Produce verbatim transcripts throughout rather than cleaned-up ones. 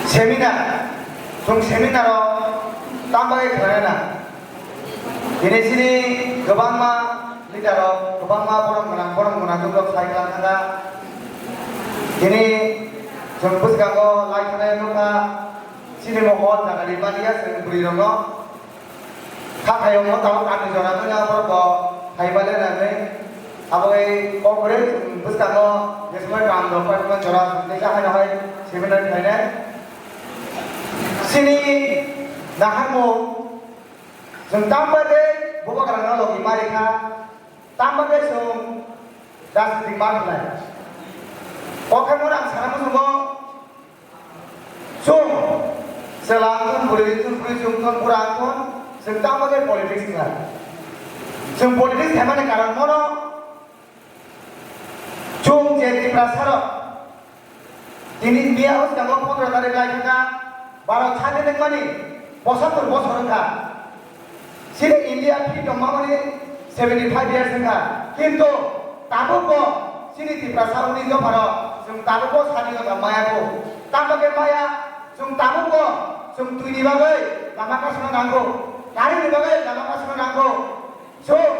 Seminar, chwng seminar o tamo khe khlaina. Bini sini kwbangma leader rok, kwbangma borok gwnang, borok gwnang rok sai khlai thangkha. Bini chwng bwskango lai thangwi nukha, sini mohor jaga rimani ya chwng bwrwi rokno. Kha khaiyokno tabuk ani jora manya borok bo phaibaile nangwi. Abo bai kok kwrwi bwskango jesmai kam rok pai jora tei kha haino hai seminar khlainai. Sini naharmung chwng tamo bagwi bubagrano logi mari kha, tamo bagwi chwng rajniti ma khlai. O khe mora ang sana muchungo. Chwng chwla wngthun, bwrwi wngthun, bwrwi wngthun, bura wngthun, chwng tamo khe politics khlai. Chwng politics khaimani karon mono, chwng je Tiprasa rok tini India o swkango pondro tarik lai thangkha, Bharat sadin wngmani pochattor bosor wngkha. Chini India freedom mamani seventy five years wngkha, kintu tabuk bo chini Tiprasa uni dopharo chwng tabuk bo sadinota maya kho. Tamo khe maya, chwng tabuk bo chwng twini bagwi lama kasuna nango, karini bagwi lama kasuna nango, chwng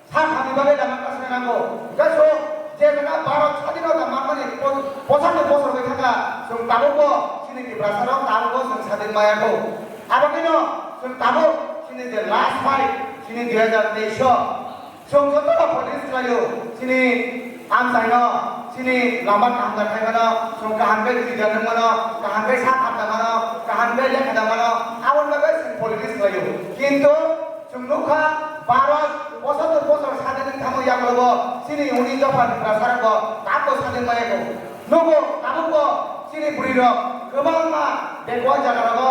sakhamni bagwi lama kasuna nango. Hwnkhe chwng je jaga Bharat sadinota mamani po-, pochattor bosor bai thangkha, chwng tabuk bo chini Tiprasa rok tabuk bo chwng sadin maya kho. Abo khe no chwng tabuk chini je last fight, chini dui hajar teis o chwng joto no protest khlaio, chini amchaino, chini lama kaham da khaimano, chwng kaham khe twi da nangmano, kaham khe sa khat da mano, kaham khe lekha da mano, aboni bagwi chwng politics khlaio. Kintu chwng nukha, Bharat pochattor bosor sadin wng thangma yagulobo chini uni dopha Tiprasa rokbo tabukbo sadin maya kho. Nugo, tabukbo chini bwrwirok kwbangma backward jagarogo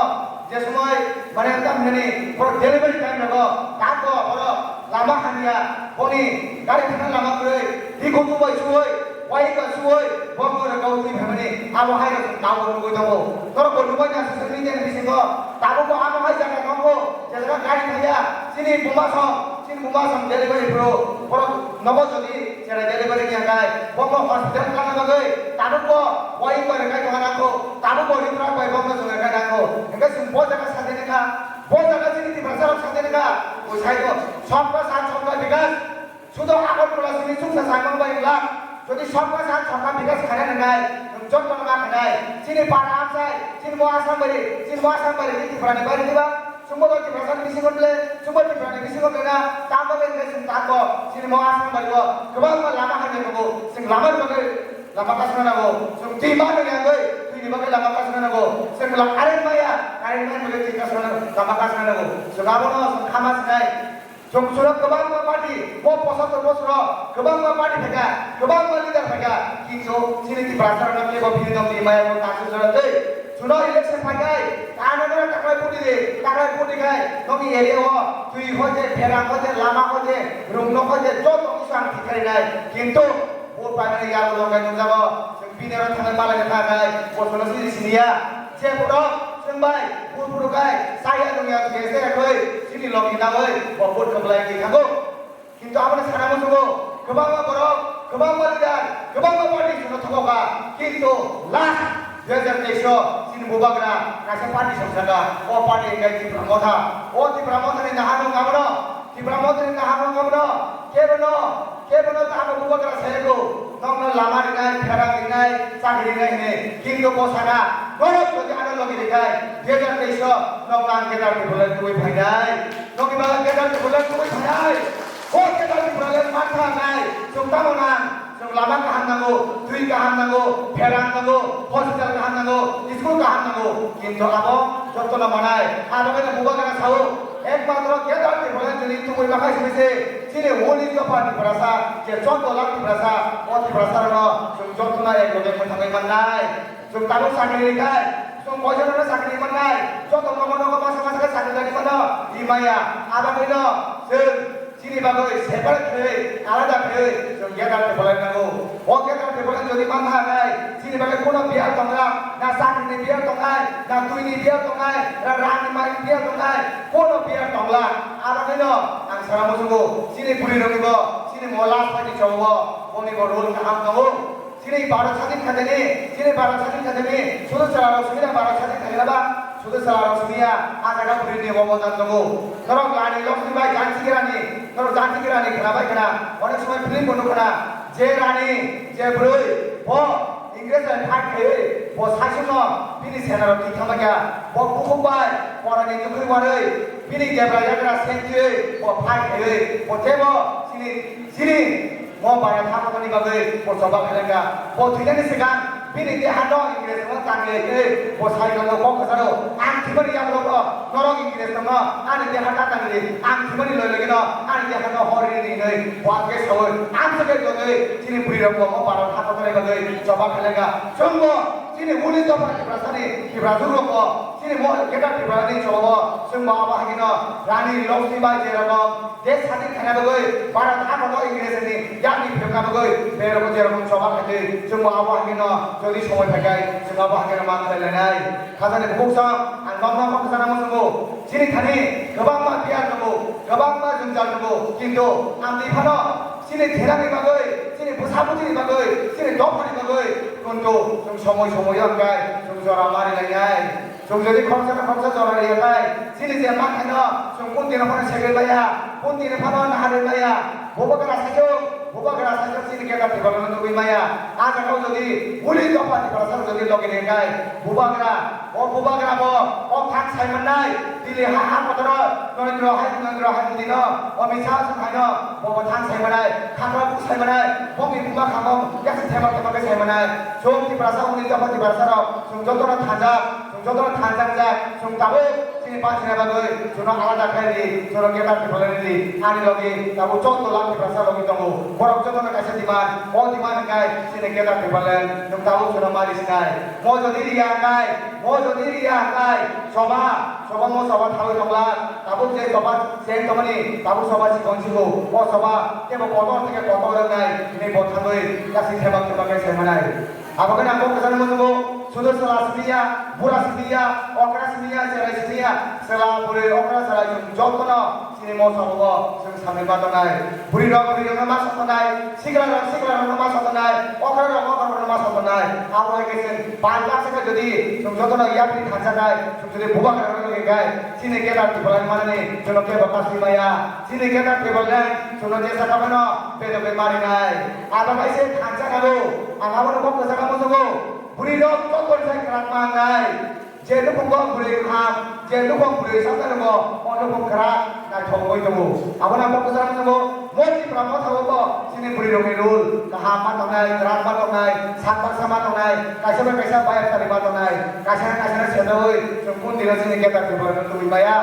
je somoi mane tamo hinani borok delivery time rogo tabukbo borok lama hamya, boni gari thangna lama kwrwi, rikhutu bai suwi, wai bai suwi, bokno rwkha twi phaimani abo hai rok tabukbo nugwi tongo. Norokbo nubaina social media ni bisingo tabukbo abo hai jaga tongo, je jaga gari thangya, chini buma song, chini buma song delivery phuru borok nogo jodi Chwrai delivery ni hwnkhai, bo no hospital thangna bagwi tabukbo wai bai rwkha tongna nangkho, tabukbo referral bai bo no chwng rwkha nangkho. Hwnkhe chwng bo jaga sadi nangkha, bo jaga chini Tiprasa rok sadi nangkha, bwsai bo sabka sath sabka bikas, sudo Agartala simi chuksa saimang bai wngla, jodi sabka sath sabka bikas khaina nangnai, nwng joto no ma khainai, chini para amchai, chini mo Assam bari, chini mo Assam bari, chini Tripura ni bari diba? Chwngbo Tiprasa ni bisingo le, chwngbo Tripura ni bisingo le na, tamo le chwng tango, chini mo Assam bari o, kwbangma lama hamya tongo, chwng lama ni bagwi lama kasuna nango, chwng twi ma nang yangwi, twi ni bagwi lama kasuna nango, chwng la current maya, current maya bagwi twi kasuna nango, lama kasuna nango, chwng abono chwng khama sinai, chwng chwng kwbangma party, mo pochattor bosoro kwbangma party phaikha, kwbangma leader phaikha, kintu chini Tiprasa rokno kebo freedom ni maya bo kasu jora tei. Chuno election phaikhai, ano no taklai phuti di, taklai phuti khai, nokni area o twi hoje, pherang hoje, lama hoje, rung nok hoje, joto kisa ang thikharinai. Kintu vote paimani yago logai nukjago, chwng bini oro thangnai malai kha khai, bosono sini siniya. Je borok chwng bai vote phuru khai, saya nungya je se khai, sini logi nagoi, bo vote khablai di thango. Kintu aboni sana muchungo kwbangma borok, kwbangma leader, kwbangma party chwngno thokokha. Kintu last dui hajar teis o chini bubagra kaisa party songchakha. O party hwnkhe Tipra Motha. O Tipra Mothani naharmung abono, Tipra Mothani naharmung abono kebono, kebono tamo bubagra sayago. Nokno lama rinai, phera rinai, chakri rinai hinwi. Kintu bo sana, borok jodi ano logi rikhai, dui hajar teis o nokno ang Greater Tipraland tubui phainai. Nokni bagwi Greater Tipraland tubui phainai. O Greater Tipraland mantha nai, chwng tamo nang, chwng lama kaham nango, twi kaham nango, pherang nango, hospital kaham nango, school kaham nango, kintu abo jotono manai. Abo khe bubagra sao, ekmatro Greater Tipraland chini tubui makhai simi se, chini holi dopha Tiprasa, je chwng dolak Tiprasa, o Tiprasa rokno chwng jotono ek loge mwthangwi mannai. Chwng tabuk chakri rikhai, chwng koijono chakri mannai, joto nogo nogo masa masa khe chakri lani mano, rimaya, abo khe no chwng chini bagwi separate khlai, alada khlai, chwng Greater Tipraland nango. O Greater Tipraland jodi mantha khai, chini bagwi kuno biyar tongnai, na chakri ni biyar tongnai, na twi ni biyar tongnai, na rang ni mai ni biyar tongnai, kuno biyar tongla. Abo khe no ang sana muchungo, chini bwrwi rokni bo, chini mo last party chobo, boni bo role kaham tongo. Chini Bharat sadin khajaini, chini Bharat sadin khajaini, sudu chwla rok simi da Bharat sadin khajaini ba, sudu chwla rok simi ya, a jaga bwrwi ni obo dan tongo. Norok Rani Lakshmi Bai Jhansi Rani, norok Jhansi Rani khwna bai khwna, onek somoi film bo nukha na, je Rani, je bwrwi, bo Ingres bai fight khaiwi, bo saichung no bini sena rok twi thangma kha, bo bukhuk bai, pora ni nukhwi warwi, bini debra yagra sentwi, bo fight khaiwi, bo tebo chini, chini Mo bara tha kotorni bagwi bo choba khailangkha. Bo thwinani swkang bini deha no Ingres no tangwi twi bo sai tongo kok kwcharo. Ang thwimani yagulo bo norok Ingres no ani deha ta tangwi ang thwimani loi logwi no ani deha no hor rini hinwi bo atke sawi ang se khe tongwi chini bwrwi rok bo mo bara tha kotorni bagwi choba khailangkha. Chwng bo chini uli dopha Tiprasani Tiprajwk rok bo chini mo keta Tiprani choba bo chwng bo abo hagino Rani Lakshmi Bai je rokong Desh sadin khaina bagwi, Bharat hakono Ingresni yakni phirokna bagwi, berok jerokom choba khaitwi, chwngbo abo hakeno jodi somoi phaikhai, chwng abo hakeno ma khlai lainai. Khajani bukhuk song, ang nokno kok sana muchungo. Chini thani kwbangma piyar tongo, kwbangma jwngjal tongo, kintu amtwi phano chini therani bagwi, chini bwsa bwtwini bagwi, chini dophani bagwi, kintu chwng somoi somoi wngkhai, chwng jora mari lainai. Chwng jodi khoroksa na khoroksa jora riya bai, chini je ma khaino chwng kun dino phano segwi maya, kun dino phano naharwi maya, bubagra sajwk, bubagra sajwk chini keta Tiprano nugwi maya. A jaga o jodi uli dopha Tiprasa jodi logi ringkhai, bubagra, o bubagra bo o thang sai mannai, Delhi ha ha kotoro Narendra hai Narendra hai modi no, o Amit Shah song hai no, bo bo thang sai mannai, khakra bu sai mannai, bongni buma khamo yasi thema thema khe sai mannai. Chwng Tiprasa uli dopha Tiprasa rok, chwng jotono thanjak, Chwng jotono thanjakjak, chwng tabuk chini bachina bagwi chwngno alada khlai di, chwngno keta Tiprasa di, ani logi tabuk chwng tola Tiprasa logi tongo. Borok jotono kaisa demand, o demand hwnkhe chini keta Tiprasa nwng tabuk chwngno mari sinai. Mo jodi riya hwnkhe, mo jodi riya hwnkhe, soba, soba mo soba thawi tongla, tabuk je soba cheng tongmani, tabuk soba chikon chikon, o soba kebo kotor theke kotor wngnai, hwnwi bo thangwi kasi thebak thebak khe sai manai. Abo khe nang kok kwchangni muchungo, sudu chwla simi ya, bura simi ya, okra simi ya, cherai simi ya, chwla, bwrwi, okra, cherai, chwng jotono chini mosa rogo chwng samwi ma tongnai. Bwrwi rok bwrwi rokno ma sa tongnai, sikla rok sikla rokno ma sa tongnai, okra rok okra rokno ma sa tongnai. Abo hai khe chwng pal baksa khe jodi chwng jotono yapri thansa khai, chwng jodi bubagra rok logi khai, chini keta Tiprani manani chwngno kebo kasui maya. Chini keta Tiprani chwngno jesa kha phano bedo be marinai. Abo kaisa thansa nago. Ang abono kok kwchangma muchungo. Bwrwi rok joto sai kwrak mangnai. Je nukhungo bwrwi kaham, je nukhung bwrwi sakjak tongo, o nukhung kwrak naithok wngwi tongo. Abono ang kok kwchangma muchungo. Mo Tipra Motha o bo chini bwrwi rokni rule kaham ma tongnai, kwrak ma tongnai, sak baksa ma tongnai, kaisa bai kaisa bayapsari ma tongnai, kaisa na kaisa na sejaui chwng kun dino chini keta Tiprano tubui maya.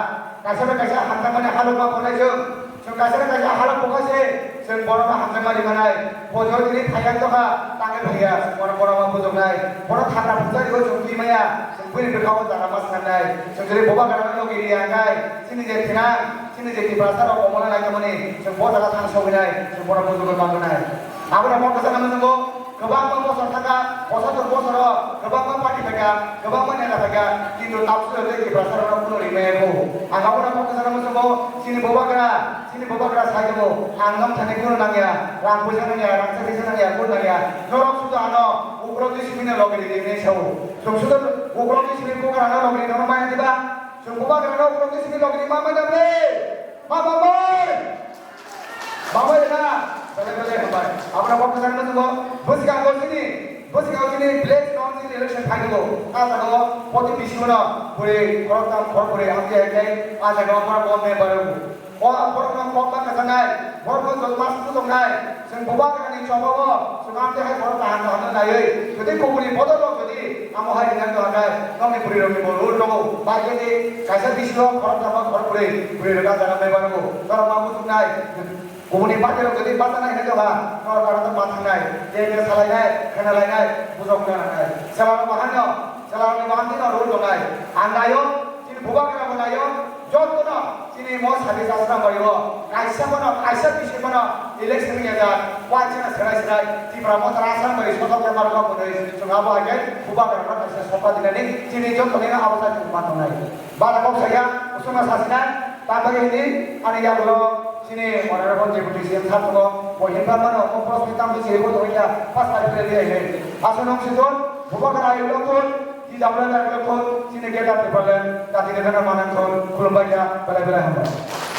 Kaisa bai kaisa hamjakmani halok ma phunai chwng. Chwng kaisa bai kaisa halok phunai se chwng bono ma hamjakmani manai. Bo jodi ni phaiya tokha, tangwi phaiya, chwng bono, bono ma bujoknai. Bono thanda phunjak rwo chwng twi maya, chwng buini bwkha o jaga ma swnamnai. Chwng jodi bubagra no logi riya hwnkhe, chini je thinang, chini je Tiprasa rok omono naitokmani, chwng bo jaga thang sogwinai, chwng bono bujogwi mangnai. Abono kok kwchangma muchungo. Kwbangma bosor thangkha, posatur bosoro kwbangma party phaikha, kwbangma neta phaikha, kintu tabuk swijak tei Tiprasa rokno kuno rimaya kho. Ang abono kok kwchangma muchungo, chini bubagra, chini bubagra sai tongo, ang nong thani kuno nangya, rang puisa nangya, rang sa kisa nangya, kuno nangya. Norok sudu ano ukrok di simi no logri di hinwi sao. Chwng sudu ukrok di simi bubagra no logri no maya diba? Chwng bubagra no ukrok di simi logri ma manya ble? Ma ma ble? Bamai na, bele bele hambai. Abra kok kwchang no tongo, bwskango chini, bwskango chini village council election phai tongo. A jaga o poti bising no, bwrwi khoroktham khorokbrwi hamjai hai khe, a jaga o borok bo member rok. O borok no kok ma kwchangnai, borok no jotma suku tongnai, chwng bubagra ni choba o, chwng amtwi hai borok kaham kaham no naiwi, jodi kubuni bodol rok jodi amo hai rinang to hakai, nokni bwrwi rok ni bo rule tongo, bai khe di, kaisa bising o khoroktham o khorokbrwi, bwrwi rok a jaga member rok, norok ma muchungnai. Kubuni party rok jodi bachanai hinwi doha, norok aro to ma thangnai, je je salainai, khena lainai, bujok wngna nangnai. Chwla rok bahan no, chwla rok ni bahan dino rule tongnai. Ang naio, chini bubagra bo naio, jotono chini mo sadi sasra baio, kaisa bono, kaisa bisi bono, election ni ya, wansina serai serai, Tipra Motha Assam bai sotok lamar rok bo nai, chwng abo hai khe bubagra no kaisa sopa dinani, chini jotoni no abo sai chwng ma tongnai. Bara kok saya, usuma sasina, tambai hindi, ani yagulo, Chini honorable Deputy C M sir tongo, bo himba mano, o post ni tamni chiribo tongya, first time le le he. Aswk nung sidon, bubagra ayuk lokthun, ti jamra ayuk lokthun, chini greater Tipraland, kati ni gana manang thun, khulumbai ya, belai belai hambai.